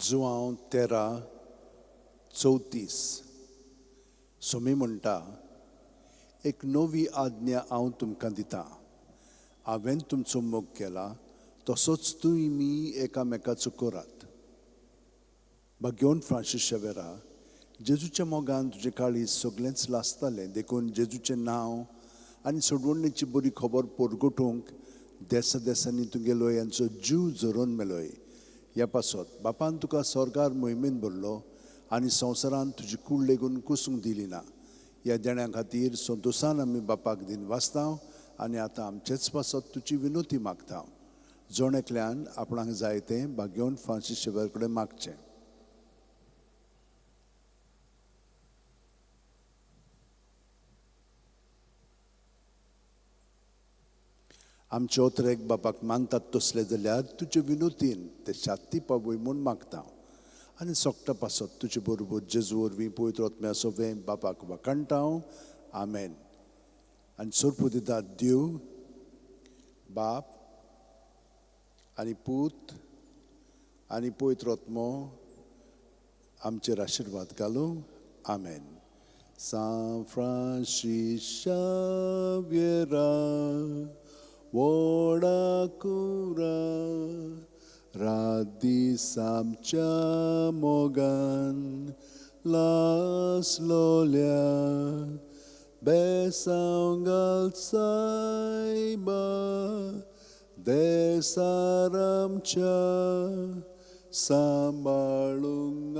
जुआंव 13:34 सोमी म्हणटा, एक नवी आज्ञा हांव तुमकां दितां, हांवें तुमचो मोग केला तसोच तुमी एकामेकाचो करात. भाग्योन फ्रांसीस शेवेरा, जेजूच्या मोगान तुजें काळीज सगळेंच लासतालें, देखून जेजूचें नांव आनी सोडवणेची बरी खबर परगटूंक देसा देसांनी तुगेलो यांचो जीव झरोवन मेलोय. ह्या पासत बापान तुका स्वर्गार मोहिमेन भरलो आनी संवसारान तुजी कूड लेगून कुसूंक दिली ना. ह्या देण्या खातीर संतोशान आमी बापाक दिन वाचता आनी आतां आमचेच पासत तुजी विनोती मागता. जण एकल्यान आपणाक जाय तें भाग्योन फ्रांसीस शेवर कडेन मागचें. आमचे ओतरेक बापाक मानतात तसले जाल्यार तुजे विनोतीन ते शाती पावय म्हूण मागता आनी सोकटा पासत तुजे बरोबर जेजू वरवीं पवित्र आत्म्या सोवें बापाक वाखाणटा. आमेन. आनी सोरपू दिता देव बाप आनी पूत आनी पवित्र आत्मो आमचेर आशिर्वाद घालूं. आमेन. सांत फ्रांसीस शाव्येरा व्हडा कुरा रात दीस आमच्या मोगान लासलोल्या बेसांव घाल सायबा देसार आमच्या सांबाळूंक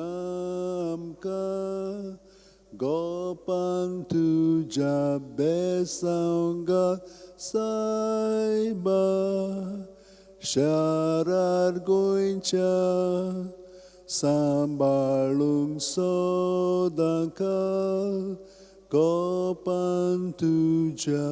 आमकां गोपान तुज्या बेसांव घाल सायबा शारार गोंयच्या सांबाळूंक सदांकाळ गोपान तुज्या.